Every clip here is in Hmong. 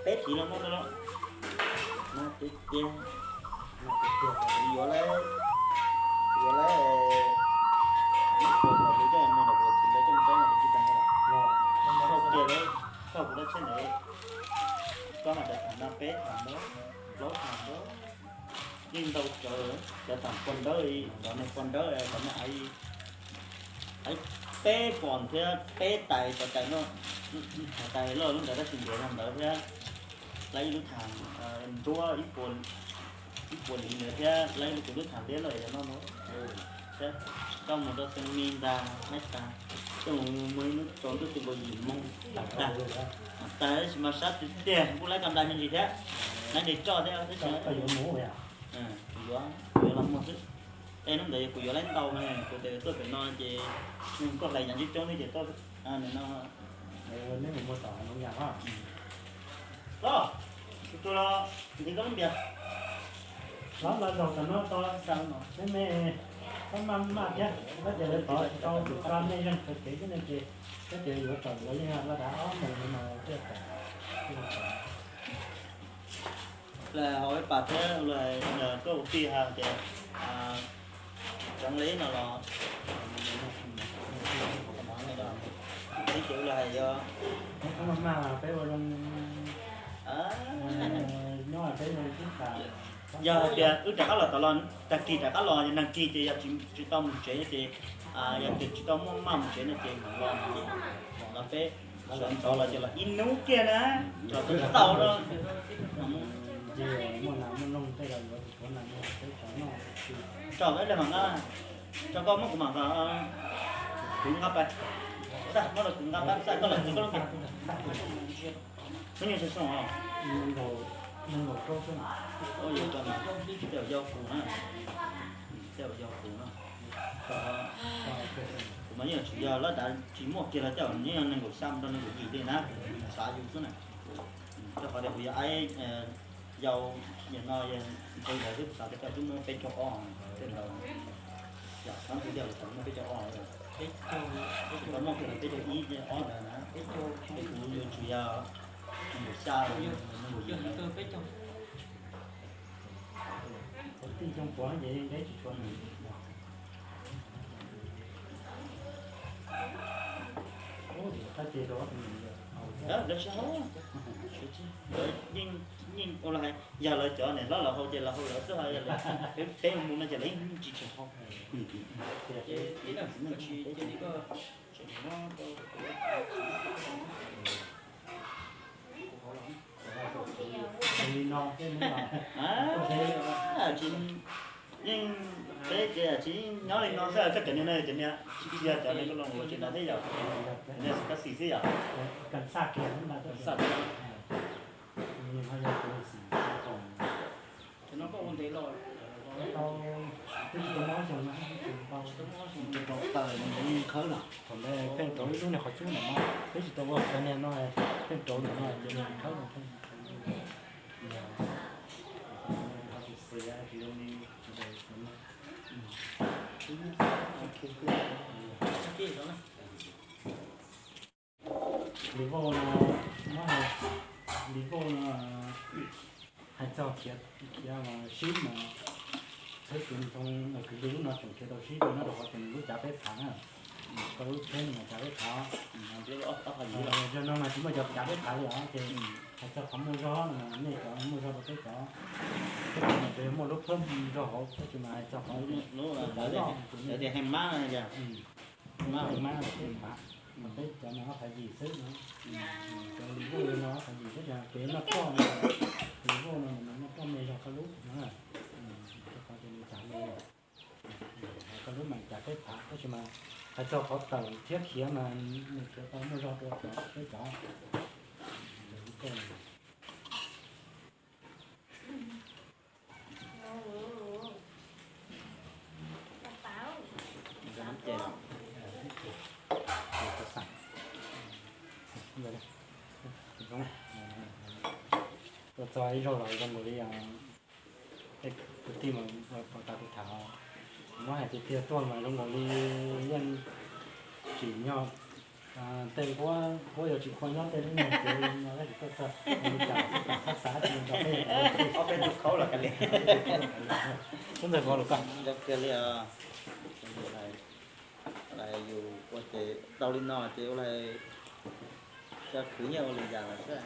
Peb thiv los muaj ntau los, mas tiag tiag, mas tiag tiag, kuv yuav lawm, kuv yuav lawm, ib puas thaum kuv coj mus nram kuv txiv lawv coj mus txob mas kuv tsis tag nrho los, thaum tias lawv thaum kuv lawv tsheb ntawd, txob mas cov tham no peb tham ntau, plaub tham ntau, yeej ntau tsawv, cov tham pua ntawd li cov niag pua ntawd cov niag aiv peb pos thiab peb tais, cov tais loj, tais loj lub ntawd tab sis ntiav zog ntawd thiab, lawv ib lub tham nruab ib puas li ntawd thiab lawv ib lub, kuv lub tham liab loj no no thiab, coj mus rau xeev mi ntag, maib tas, coj mus muag ib hnub tsaus ntuj twb nkaus yim moo tas, tas tab sis mas sab tiag tiag, kuj lawv kab nplas me ntsis thiab, lawv nres tsoj thiab tab sis kuv yuav, kuv yuav los muag xwb. Es hnub ntawd kuv yuav lawv ntau, kuv tias tuaj pem no ces nws kuj hlais yam coob coob thiab ces tuaj no. Neb mus muag tom no yam os. Los, tus los, ntiv koj lub npias. Los los zaum tom no tau, me me, koj maj maj thiab, koj ces lawv tod tsis tau tus koj nej zeeg kawg kev xwb ne ces, koj ces yuav tawm los yeej laj dav ob mus no thiaj tawm. Lawv hauv ib pas thiab lawv tuaj ua tij hais tias, cov li no los, peb ces ua li hais yog, peb ua zoo, nyob peb zoo sib tham. Yog hais tias wb rov qab los tom los, tag kis rov qab los, yog nag kis ces yog tsis tau mus tsev ces, yog tias tsis tau muaj maj mus tsev no ces mam los, los peb sawv ntxov los ces los ib hnub kiag na, los tau tau na. Tso peb le mam nqa, tso koj muab kuv mam nqa, kuv nqa pais, xaj muab los kuv nqa pais xaj koj los txiv koj lub npias. Koj nyiaj xyoo os? Tej zaum yog kuv na, tej zaum yog kuv na. Kuv mas yeej tsis yog lawv dav tsis muaj kiag los tej zaum yeej yog nees nkaum xya mus rau nees nkaum yim li na, kuv xav yus xwb na. Rau qhov tias kuv yog aib yau, nim no yog nqi ntawd xwb kuv xav tias tej zaum twb muaj peb caug ob tej ntawd. Yog txhob ntxhi tiag los twb muaj peb caug ob, tsis tau muaj kiag los peb caug ib ob ntawd na. Es kuv yuav tsis yog nees nkaum xya, nees nkaum yim ntawd. Tij xyoo puav ces deb tsis tshua nws. Lawv sib hau, lawv yeej, yeej ua los hais, yog lawv cov niam hlob lawv hau ces lawv hau lawv xwb, ho yog lawv peb, peb mus no ces lawv yeej tsis tshua hau. Yeej peb ces tsis nyob li no xwb, koj cov niag no cov niag tsis yog cov niag koj los ua tsis nrad thiab yom, cov niag kab xis xwb yom. Thaum ntawd pheej rauv ib lub niag qhov cub ntawm no, peb tsis tau ua qhov niag no, pheej rauv ntawm no ces niag khawb no pheej. Li vauj no, muab hais, li vauj no hais txog khiav, khiav mas sib mas, txhawb tus ntoo kwv li lub no tseem khiav tau sib rau no rau qhov tias nws lub cav peb phav na, tau lub tsheb no mas cav peb phav. Yog no mas tsis muaj cov cav peb phav li os ces hais txog qhov muaj zog no mas nej cov muaj zog rau peb cov, peb cov mas tsuas yog muaj lub phab zog hauv tab sis mas hais txog qhov lub cav loj ces nej, mab, mab peb phav, peb cov mas ob phav yim xwb no. Cov li vauj no ob phav yim xwb, ces kev noj ploj no, li vauj no nws noj ploj me zog koj lub no, rau qhov tias nws cav me. Koj lub mas cav peb phav tab sis mas hais txog qhov tawm thiab khiav mas nws khiav tau muaj zog dua cov peb cov. Tuaj txog ib zaug los zoo nkaus li, kwv tij mas pom tas kuv tham, muab hais tiag tiag tuaj mas zoo nkaus li yeej tsim nyog tej nquab, nquab yuav tsis khuam nyob tej lub nyuag kev no tab sis tuaj txog li cas xwb Ob peb tug khaub los kav liam. Ntawd koj los koj. Yus ua ces tau li no ces ua li, cov khwv nyiaj ua li yam los xwb.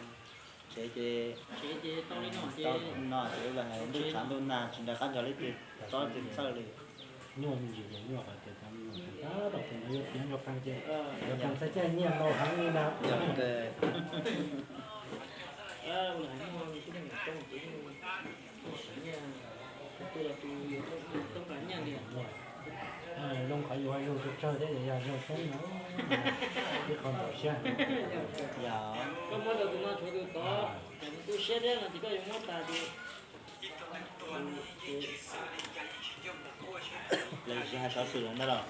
Tsev ces tau li no ces ua li ntuj tshav ntuj nag tsis nrag qab nrog leej twg txob leej twg txhawj li. Nyuaj me ntsis ces nyuaj qhov tias cov me nyuam tab tom tus no yuav piav nrog qee ces yuav qee txhais caij nyiaj ntau heev li na. Zoo qhov yus yug tsawg thiab yus yug tsawg thiab yog yog zoo xwb no, ib qho ntxhov siab. Koj muab rau tus no tshuav tus tod, cas nws tu siab thiab no ces koj yuav muab tas ces lawv tsis hais xov xwm lawm ntag los?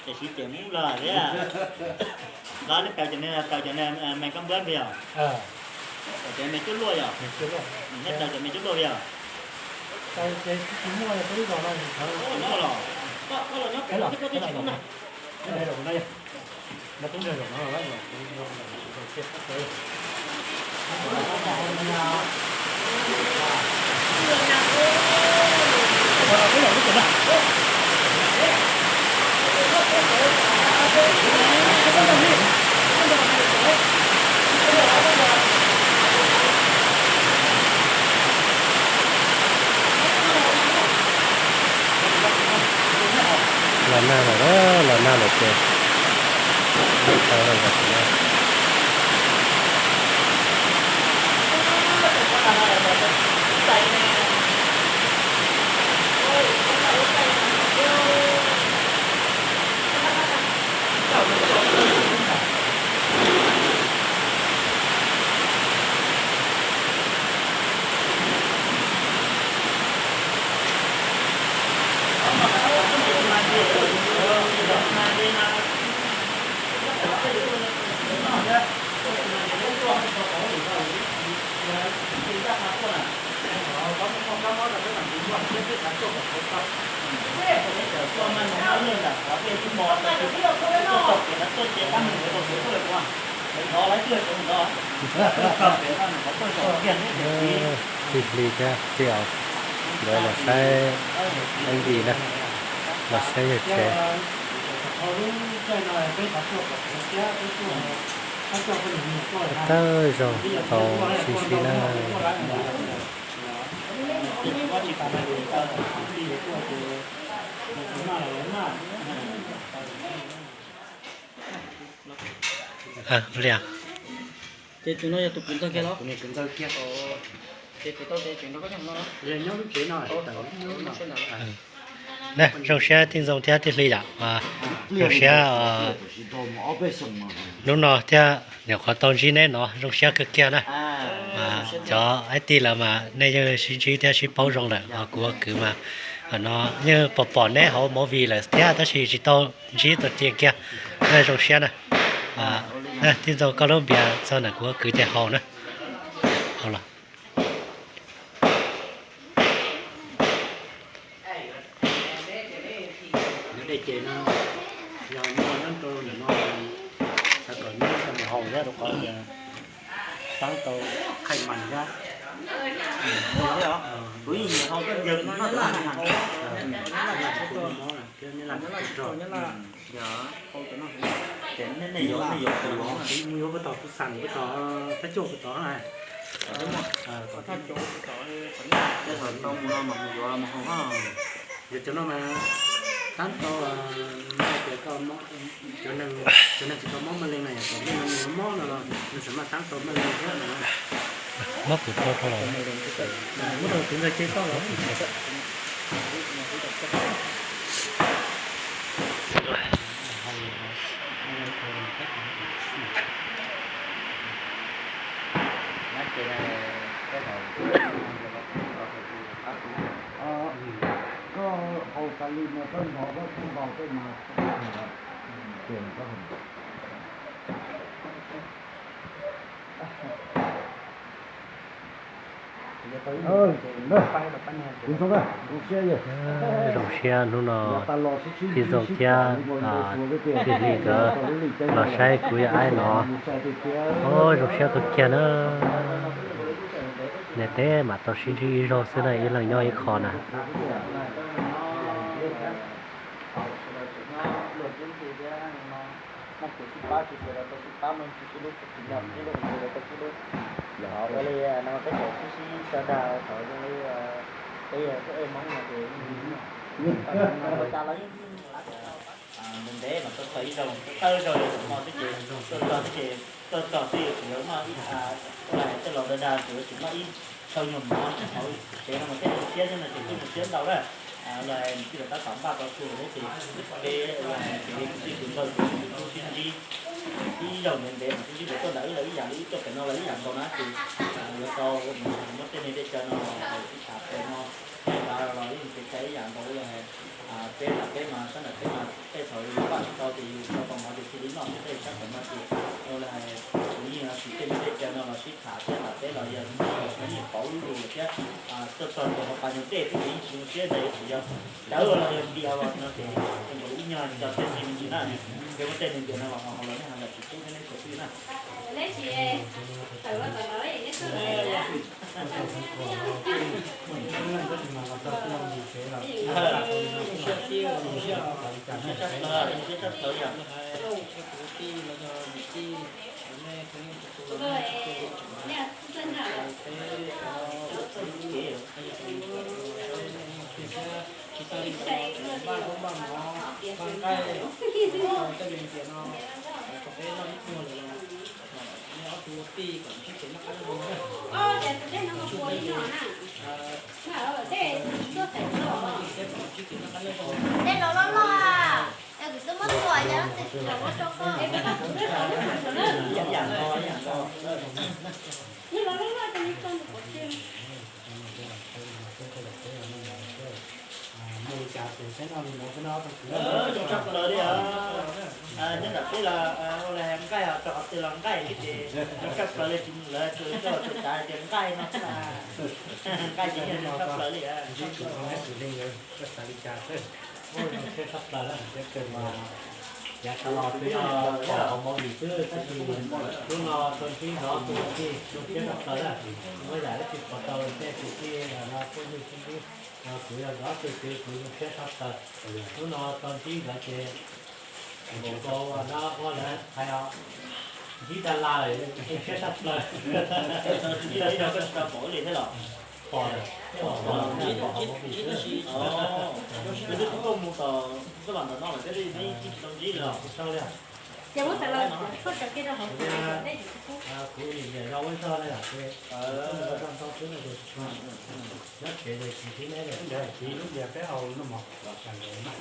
Ces siv ces mub los thiab. Los neb taws cov, taws cov me kab npuab ntag yog? Taws cov me cuab luaj yog? Neb taws cov me cuab luaj yog? Muaj los. Los nag lawm, los nag lawm ces. Txij hli thiab tij laug nkawd los saib Andy na, los saib yawg tsev. Tawm zaug tau sib sib na. Ces tus no yog tus kwv ntxawg kiag los? Ces kuv tau ces tseem nrog koj nyob no los? Nyob lub tsev no. Zoo siab tij Ntxoo thiab tij Hli yom, zoo siab hnub no thiab nyuam qhuav tau ntsib neb no zoo siab kawg kiag na. Cov aib tij lawv mas nej yeej sib ntsib thiab sib paub zoo lawm, ho kuv ua kwv mas no yeej pom pom neb hauv movie lawm thiab tab sis tsis tau ntsib tus cia kiag. Zoo siab na. Tij Ntxoo koj lub npias txog ntawm kuv ua kwv ces haus na. Haus los. Nws dej ces no yog muaj nyob rau ntawm no, xav kom neb tau mus haus thiab rau qhov tias taab tau qhaij mas thiab. Kuv yeej nyiam haus koj yawg noj tau mas. Thiab neb laj rog. Ces nej yuav, nej yuav, mus yuav puag tom kuv xas puag tom thab cuaj puag tom na. Tej thaum tau mus no mas mus yuav los mus haus na. Yog cov no mas tab tau, tias cov neeg tsis tau mob mab leej na, yog cov neeg mob no los nws tseem maj tab tau mab leej thiab no. Mob kuv tau rau los. Muab rau kwv ntxawg ces tau los. Koj haus tas li no koj ntaus koj tsis ntaus tej mas, ces koj haus. Zoo siab hnub no tij zoo thiab tij li nkawd los saib kuv yawg aib no. Zoo siab kawg kiag na. Niam teb mam tau sib ntsib ib zaug xwb na, ib leeg nyob ib qho na. Ntev ntev mas tuaj txog ib zaug, tuaj tawm zaug yog tus hmo xwb ces tuaj txog xwb ces tuaj txog xwb yuav tsum yog noj ib, ua li hais tej laus dag dag ces yuav tsum noj ib thau nyuag mov hauv tsev no mas thiaj zoo siab thiab no ces thiaj zoo siab ntau lawm. Los nws tij laug tab tom npaj tau txhua lawm thiab ces peb ua li hais kev kwv tij kwv npawg ces sib hlub sib ntsib ib zaug ntev ntev mas sib ntsib lawm tuaj ntawm wb lawv ib yam li wb tuaj pem no lawv ib yam nkaus na ces yuav tau muab tej niag dej cawv no los sib tham pem no los yeej kev cai ib yam nkaus li hais peb lam peb mas sab nram peb mas tej thaum yus npaj tsis tau ces yus tau tau mov ces thiaj li noj xwb, tej sab pem no ces ua li hais kuv yeej tsis tej niag dej cawv no los sib tham thiab lam peb los yog yeej paub lub lus lawm thiab. Tuaj txog ces hauv pas nyuag dej xwb ces yeej tsis zoo siab ntawd yuav tsis yog cawv los yog npias los no ces zoo nkaus li ib nyuag cov txiaj ntsig me ntsis na. Ces muab tej niag npias no los ho los nej ho lam tsis pub thiab nej txhua twg na. Tej los loj loj, kuv twb muab tua cas tus tsis los muab rau koj. Zoo tshaj plaws li os. Nyob nram peb los ua li hais nqaij os, rau qhov twg los nqaij thiab ces zoo tshaj plaws li, tsis mus lawv tus coj tus cav tias nqaij no xwb na. Nqaij ces zoo tshaj plaws li. Yav tas los twb pom hauv movie xwb tab sis hnub no tau ntsib nkawd ob tug kwv tij zoo siab tshaj plaws na. Muab yam ib txwm pom tau tej kwv tij no phooj ywg sib ntsib, kuv yog nkawd ob tug kwv, kuv zoo siab tshaj plaws. Hnub no tau ntsib nkawd ces tsis tau no ua lawv hais os, ntsib tas las lawm zoo siab tshaj plaws. Tau ntsib lawv ib zaug koj tsis tau pom ib li thiab los? Pom, pom, pom hauv movie xwb. Kuv twb tuaj mus tom ntuj vas ntawm no lawm thiab, nej tsis tau ntsib li los? Tsis tau li. Ces muab tas los tshuab raws kiag rau hauv kuv, kuv niam niam zos ua zog na yom, ces mus ua zog ntau xwb no ces tsis tshua. Nyob tsev ces tsis ntsib neb li, tsis lub tias peb hau noj mov los tseem nkaus na.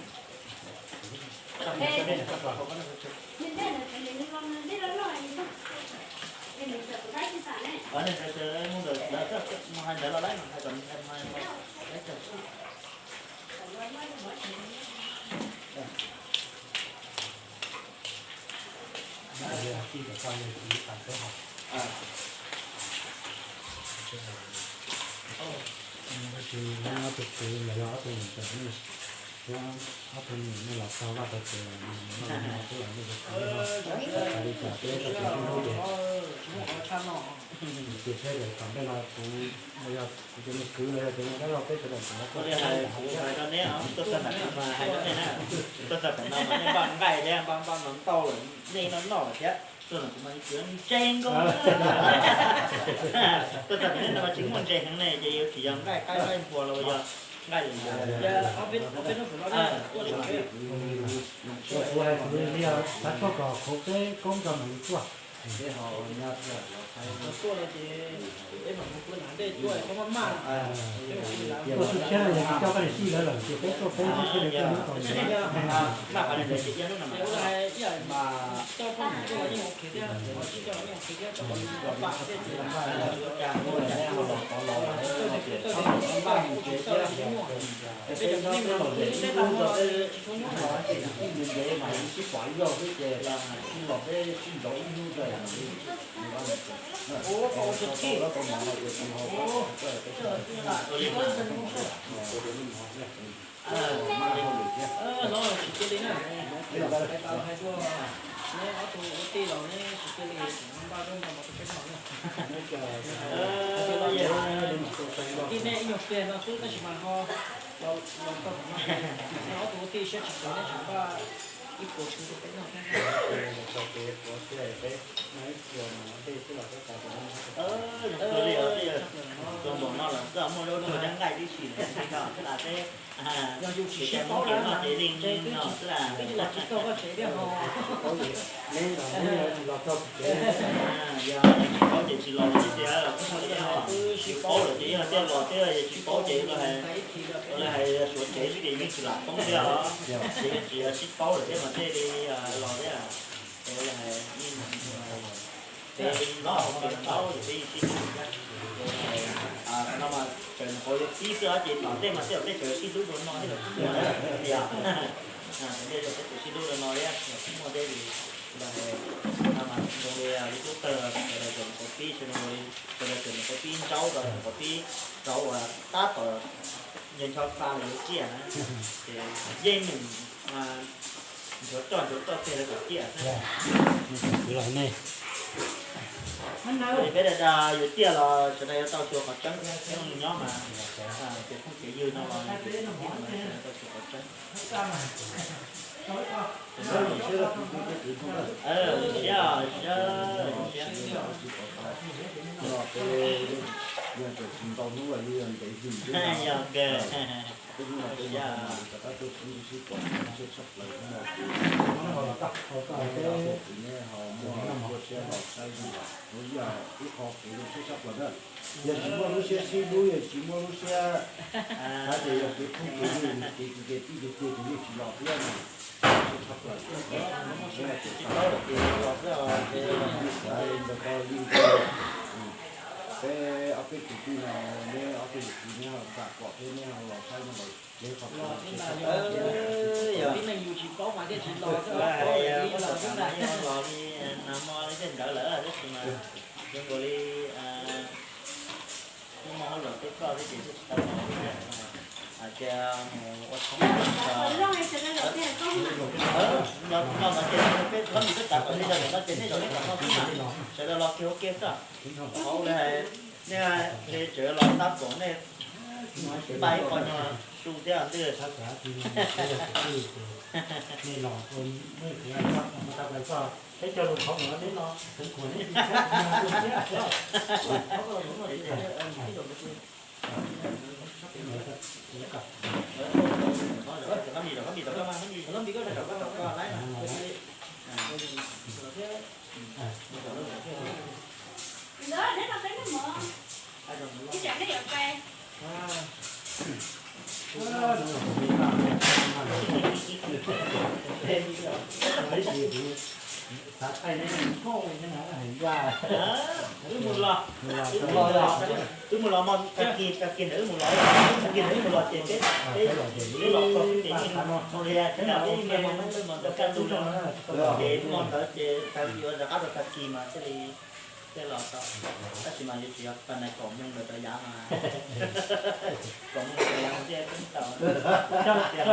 Ob tug kwv los yog ob tug niam tais, ob tug niam nej los txog vaj txog tsev los no xwb los nej tsis tau li cas peb tau tsis hlub ces, ces thiaj kom npej no kuv los yog kuv tus me kwv los yog tus me dab laug peb sawv daws txawm los tuaj thiab. Hais rau neb, tuaj txog ntawm no mas hais rau nej na, tuaj txog ntawm no mas nej npaj nqaij thiab npaj npaj no ntau lawm, nej noj noj lawm thiab. Tuaj no kuv mas tsis ntse nkaus. Tuaj txog ntawm nej no mas tsis muaj ntse heev ne, ces yuav tsis yog nqaij qaib nqaij npua los yog nqaij lwm yam. Kuv hais kuv li xav tshuaj kom khuv peb koob nrog mus li tuaj. Tuaj xub tshiab no yog tsis coj koj niam tij lawv lawm ces peb tuaj peb xwb thiaj li tuaj hnub tau. Ua, koj ua tsis thij. Ua, koj ua tsis thij. Los tsis cia li na. Hais tias neb ob tug ua tij los neb tsis cia li npaj zaub npaj mov rau peb noj na. Tij nej ib nyuag pliag no xwb tab sis mas ho los tau no, neb ob tug ua tij siab tsis kov neb tseem npaj ib puas tshuaj rau peb noj thiab. Zoo npaum no los koj muaj zaub noj nqaij tib si, xwb las peb. Yog yus tsis sib paub no ces li no xwb las, peb los tsis tau koj tsev thiab ho. Yog tsis paub ces tsis los li tiag, tsis paub lawm ces yog thiaj los thiab, tsis paub ces lawv hais suav tsev xwb ces yeej tsis lam poob thiab os. Ces yeej tsis sib paub lawm thiab mas thiaj li los thiab. Peb los peb los peb sib hlub thiab. No mas tseem nyuam qhuav yuav pib xwb ces tom ntej mas tej zaum peb tseem sib hlub dua no thiab los kuj muaj tias, tom ntej peb tseem sib hlub dua no thiab los kuj muaj thiab li. Los no mas zoo li lub tawg sawv daws tseem nyuam qhuav pib, sawv daws tseem nyuam qhuav pib ntsaub, sawv daws nyuam qhuav pib rauv uas tab tom ncho fa los yuav ciaj na, ces yeej meem nchuav roj nchuav toj kiag lawv kom ciaj xwb. Peb dag dag yuav ciaj los sawv daws yuav tau xyuas qhov tseeb, peb nyob mas kev phooj kev ywg no los sawv daws tau xyuas qhov tseeb. Siab, siab, siab. Yog kawg. Siab. Yog tsis muaj lub siab sib hlub, yog tsis muaj lub siab, hais tias yog kev phooj kev ywg, kev kwv kev tij tiag tiag ces yeej tsis los thiab no. Tsis tau los ces los xwb os. Peb ob peb kwv tij no, neb ob peb kwv tij neb ho kam kom thiab neb ho los saib no los ces qhov tib neeg yus tsis paub mas thiaj tsis los xwb os. Los li nag hmo li tej nkawd lawm tab sis mas zoo nkaus li hnub no los tej koj thiab ces thiaj tsis tau los li thiab. Hais tias mus ua tshoob no ntawd ces peb txhua tus twb xav kom li yog ntawm no ces nej zaum nej kom noj xwb mas sawv daws los kiag ua ke xwb. Hauv li hais nej li tseem los tab kaum nej npaj ib qho nyuag su thiab ntwj. Peb cov lus qhov no, neb no, kuv neb Wb mus los, wb mus los, wb mus los mo, tag kis, tag kis ntawd wb mus los, tag kis ntawd wb mus los ces peb, peb los txog ces yeej no li, peb mus ntawd kaj ntug no, ces mus ntawd ces yuav rov qab rau tag kis mas thiaj li thiaj los tau. Tab sis mas yuav tsis yog pab nais kaum moos ntawd rov yav mas, kaum moos rov yav mas thiaj peb tau. Yog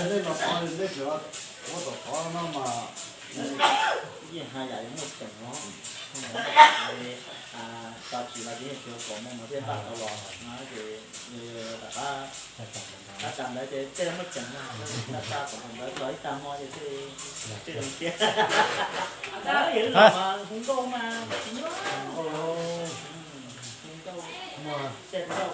nej los tod, nej tseem ua tom tod no mas yeej haj yam yuav muaj ceem no. Tso tsis los ces yeej tsis yog kaum moos mas thiaj npaj tau los no ces rov qab, rov qab ntawd ces thiaj muaj ceem no. Tso tso kaum moos ntawd tso ib tag hmo ces thiaj li, thiaj li thiab. Yog wb los mas hu nkauj mas tsis nyob. Hu nkauj, tej nkauj,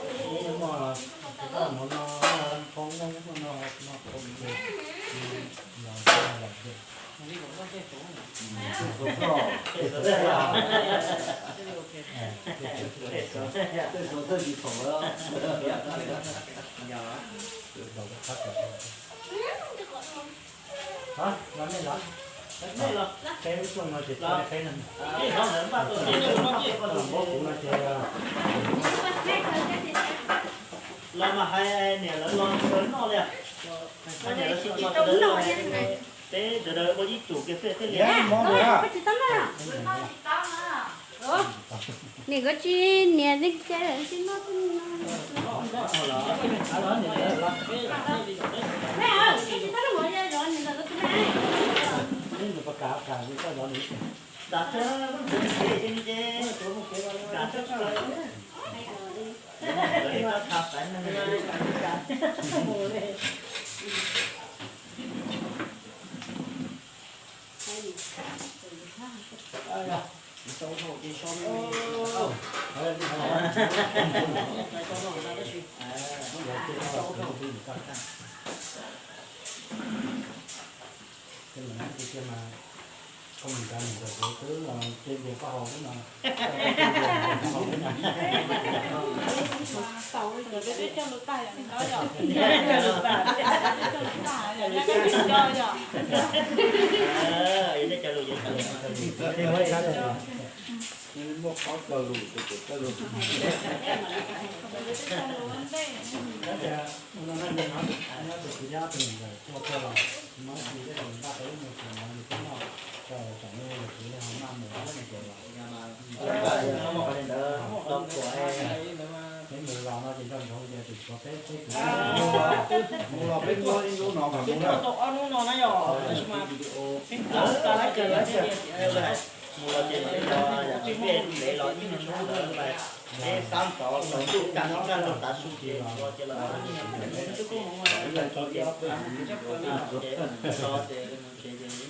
Los mas hais niam lawv los sawv noj li. Hais niam lawv sawv noj li. Peb sawv daws ua ib tsum kiag xwb thiaj li. Nim koj tsis nias tib no. Mus los peb muab ib lub no mas mus na. Ob lub no na yog mus los ces peb los ib hnub ntawd peb xab tod tsaus ntuj kaj ntug kaj ntug tav su ces los ces los ces ces ces ces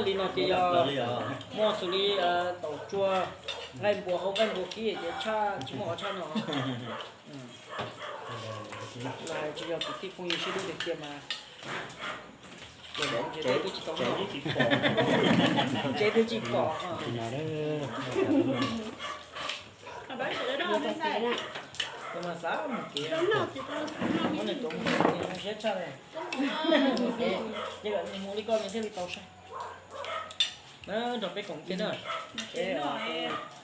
Li no ces yog muaj xws li taum tsua, nqaij npua hauv nqaij npua kib ces tshaj tsis muaj qhov tshaj no. Tsis yog kwv tij phooj ywg sib hlub tiag tiag mas tsev twb tsis tau noj, tsev twb tsis pom. Mas xav mus kev, muab nws tuav mus siab tshaj li. Ces mus li koj nws thiaj li tau saib. Nrog peb koom kiag na.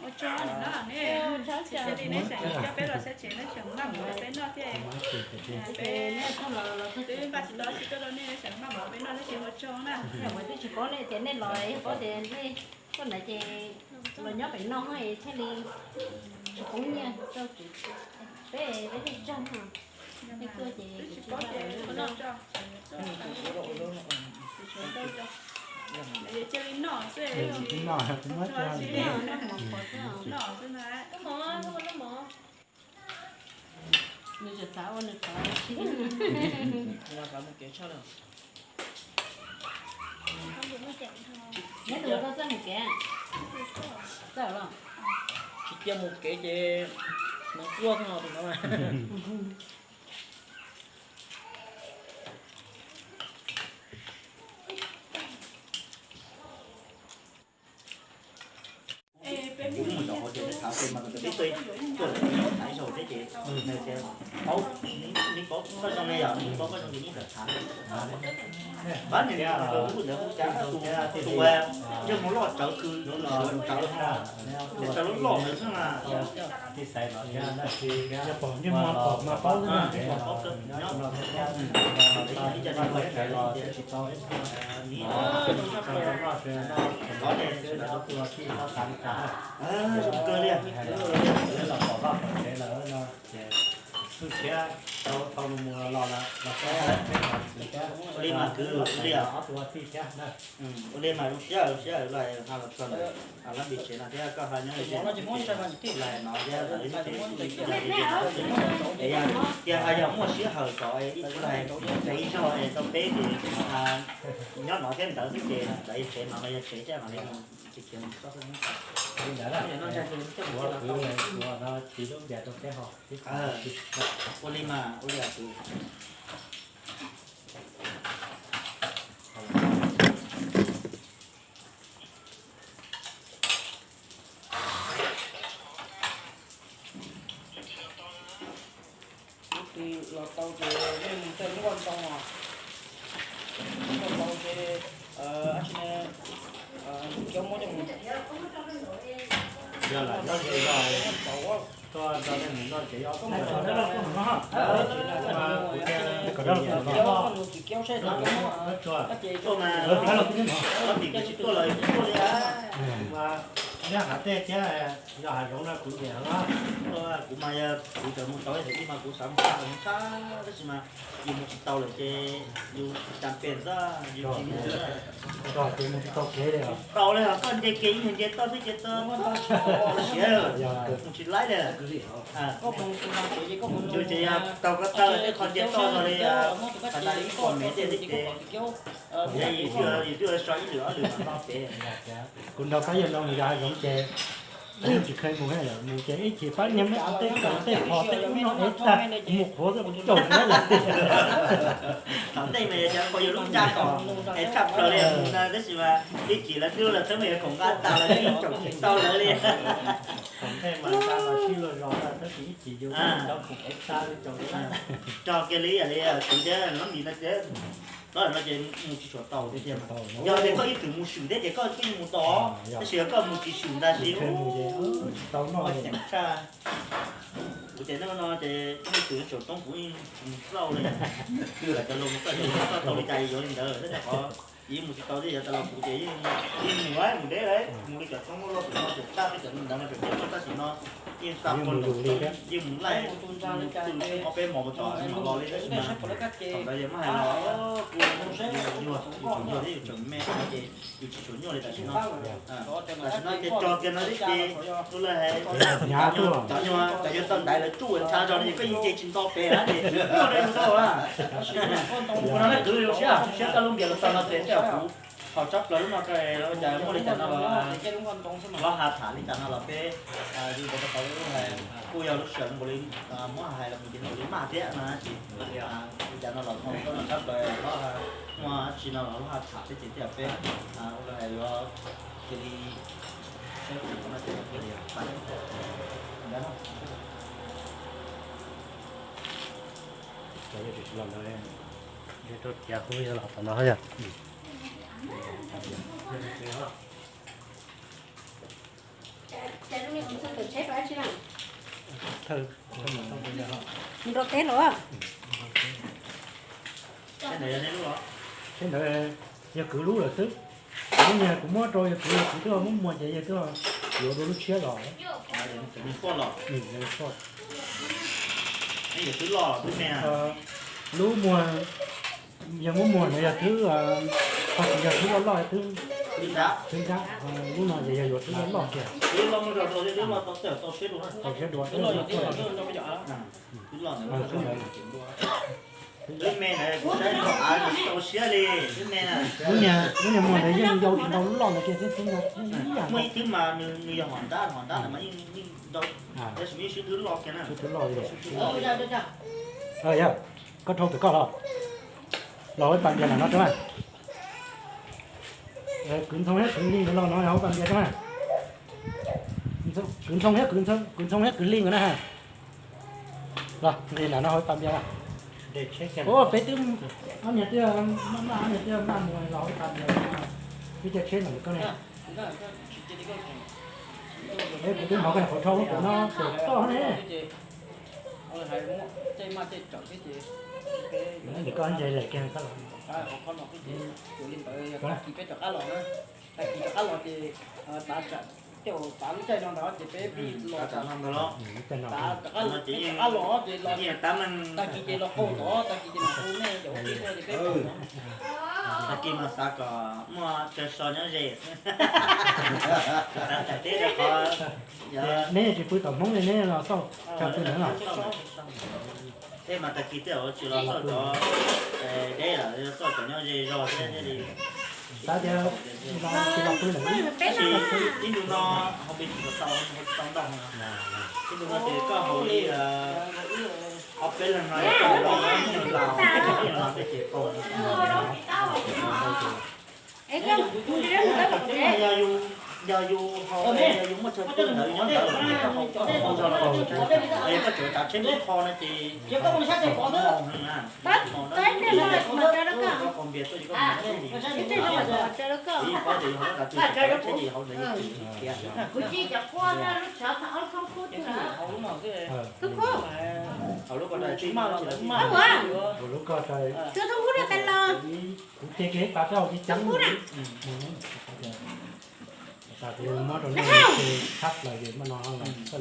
Ua tsaug na, nej cia li nej tseem coj peb los saib tsev, nej tseem maj mus rau peb noj thiab. Peb twb npaj tsis tau tsis tuaj rau nej, nej tseem maj mus rau peb noj thiab ces ua tsaug na. Yog kuv twb tsis paub nej tias nej los, yog paub tias nej tuaj ntawd ces los nyob pem no thiaj li tsis poob nyiaj rau kuv. Peb peb thiaj tsaug no. Nej tuaj ces kuv tsis paub ces cia li noj xwb, noj xwb na. Nws tseem xav ua nws qhov. Nyob tus koj txawj mus kev, txawj los? Tsis cia mus kev ces nws quaj no tus no. Peb mus zov ces peb thaiv peb mas peb tuaj tuaj zov thaiv zaug thiab ces nws tias paub, nws paub koj zoo ne yom, nws paub koj zoo ces nws kawm thaiv. Pab nws tus ntawd hu cas tus tus yog mus loj tsawv kws sawv tsawv, tsawv loj loj ntawd xwb mas. Ib co nyob ib co nyob. Zoo kawg li. Ua li mas kwv, ua li mas zoo siab, zoo siab lawm, ha los txog ntawm lab npis tsev no thiab koj ho nyob li no thiab, yog tias ho yog muaj sij hawm kom ib tug hais ib zog es tau peb ces nyob no thiab ntawd xwb ces ntawd tsev no yog tsev thiab no li no. Ua li mas ua li os. Tus twg los tau ces nej mus tej lub vaj ntoo os. Lub vaj ntoo ces ab tsi ne, kuv muab coj mus. Yog lam nyob ces yog koj nrog nej mus noj ces yog ob tug. Kuv tias, kuv tias, koj tsis tuaj los kuj tuaj li, nyob hav dej thiab, yog hav zoov no kuv nyiam na. Kuv mas yog kuv tseem mus tau ib mas kuv xav mus tshaj mus tshaj, tab sis mas yus mus tsis tau lawm ces yus tsis tas pes xwb, yus tsis mus xwb. Tau li os, koj nce kiag ib nyuag nce toj xwb ces tau siav, mus tsis laib li. Yus ces yog tau koj taw tej qho nce toj no li, qhov ntawd ib puas mev tej xwb ces yus twb so ib lwm ob lwm mam nto pem. Kuv nrog Fab Yaj Loo mus yos hav zoov ces kuv tsis kheev mus, mus ces ib chim pab niag muab tej kaus tej qho tej ub no ev tag, mus qhuav xwb kuv caum tsis laib lawm. Thaum ntej mas yog cov qhuav yus lub ncaj kom es tshaj plaws li mus na, tab sis mas ib chim lawv twb los thawb me khoom nqa tas lawm twb caum tsis tau lawv li. Thaum ntej mas nqa los sib luag zos tab sis ib chim yus cov khoom ev tag li caum tsis laib. Tso kiag li ib yam li kuv thiab Lab Mis no thiab, no ces mus tsis tshua tau tiag tiag. Yog tias koj ib txwm mus swm thiab ces koj twb mus tau, tab sis yog koj mus tsis swm ntag ces tau noj ceem tshaj. Kuv ces no ces ib txwm tsaum toob kuv mus txauj li, cov lus mus txauj tau li cas yuav li ntawd, tab sis qhov yus mus tsis tau thiab yog tas los kuv ces yeej mus mus deb mus li cov toob luaj tus no tseem tshaj peb cov ntawd no tseem peb tshaj tab sis no yeej xa pov ntawm yeej mus laij tus ob peb hmos mus txog mam los li tab sis mas thaum ntawd yog muab hais los kuv nyuaj, yus tseem nyuaj thiab yus tseem me no ces yus tsis tshua nyuaj li tam sim no. Tam sim no ces tso kiag no xwb ces kuv lawv hais cov nyuag tau ntaiv lawv tsuj ntshav zog no ces koj yeej nce tsis nto pem na ces nyuaj rau yus tau. Ua no na kwv, zoo siab, zoo siab koj lub npias los txog no ces tej zaum kuv thaum tshaj plaws lub no rau los ua cas muaj li cas no los, los ha tham li cas no los peb yus ntawd rau qhov kuj yog lub sij hawm nkaus li muab hais los mus ces nkaus li maj thiab no ces li cas no los koj no tshaj plaws los muaj tsi no los lub ha tham peb ces tej zaum peb ua li hais yuav cia li seb no ces cia li Rau tiav kuv yog los tom no yog. Mus rau teb los. Tsheb ntawd yog kwv lub lawm xwb. Kuv niag kuv muab rau yog kwv, yog kwv twb muab muag ces yog twb yuav dua lub tshiab los. Lub muag, yog muab muag no yog twb, ho tsis yog twb loj loj twb, twb nrab, lub no ces yog yuav twb loj loj kiag. Tau siab dua. Lub me ntawd kuv saib tau av tsis tau siab li, lub me na. Lub niag, lub niag muag ntawd yeej yau tsis ntau lub loj ntawd kiag xwb, twb yau ib yam. Muaj ib tug mas nws yog hom nrab, hom nrab ntawd mas yeej ntau, tab sis muaj ib sib twb loj kiag na. Sib twb loj li. Yog, koj dhau pem koj los, los ua ib pas npias ntawm no rau na. Kwv Ntxhoo thiab kwv Hli nkawd los no ua ib pas npias rau na. Kwv Ntxhoo thiab, kwv Ntxhoo thiab kwv Hli nkawd na. Los nqis ntawm no ua ib pas npias na. Ua peb twb, ob niag twb maj maj, ob niag twb maj mus los ua ib pas npias. Twb caij tsheb ntawm koj ne. Peb kuv twb hnov koj qhov rau lub pem no pem toj ne. Ntawm koj nce lem kiag koj los. Koj na. Tav lub caij no ntag ces peb pib los, tav no ces los, tag kis ces los qaug tod, tag kis ces mam hu nej cov ua tij tuaj ces peb qaug tod. Tag kis mas xav kom muaj chaw so nyob ze xwb. Xav txawm teb rau qhov neb tsis pw tom Hmoob li, neb los xauj chaw pw ntawd los. Tej mas tag kis tej zaum tsis los xauj cov deb lawm, xauj cov nyob ze zog thiab thiaj li. Xav tias tsis los pw lawm. Tab sis ib ntu no hauv pes tsis tau, tsis tau ntau no. Ib ntu no ces koj haus li ob peb leeg no, koj haus li ib leeg los, ib leeg los tej ces qaug. Yog yus, yog yus haus, yog yus muaj chaw pw ntawd nyob ntawd, koj haus, koj haus zog los tsis tsheb, yog koj tseem tsav tsheb mus kho no ces qaug npias tuaj ces koj mus, kuv yeej paub tias yog koj tsav tsheb ces yog hauv ntawd yus tsis khiav. Haus lub ko, haus lub ko, kuv cia kiag ib qho rau hauv tsis ceev. Tas kuv muab rau nej thab plaws ces muaj no los xab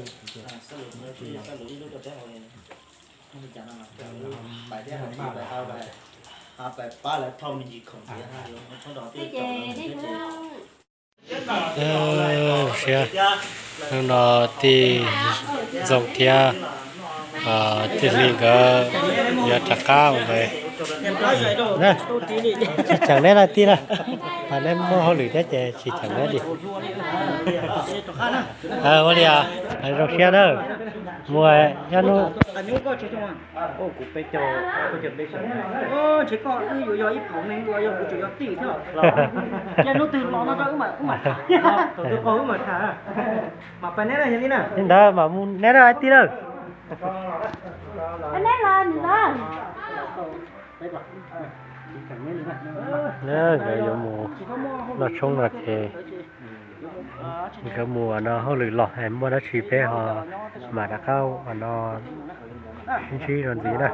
lus, pais thiab, pais pab lawv thauj me ntsis khoom thiab, tshoob rau tib co. Siab, hnub no tij Ntxoov thiab tij Hli nkawd yuav rov qab mus ntawd. Tsis cheem neb na tij na, neb muaj hauj lwm thiab ces tsis cheem neb li. Ua li, zoo siab na, mus ib hnub. Ntshe koj wb yuav yog ib phaum neeg los yog kuv tseem yog tij thiab. Ces hnub twg los no rau wb mam, wb mam tham. Thaum twg qaug wb mam tham. Mam pais neb na, yog li na. Li ntawd mam mus neb na tij na. Neb los nws ntawd. Nkawd yuav mus noj tshoob no ces nkawd mus no hauj lwm los es muaj dab tsi peb ho mam rov qab no sib ntsib dua ntxiv na.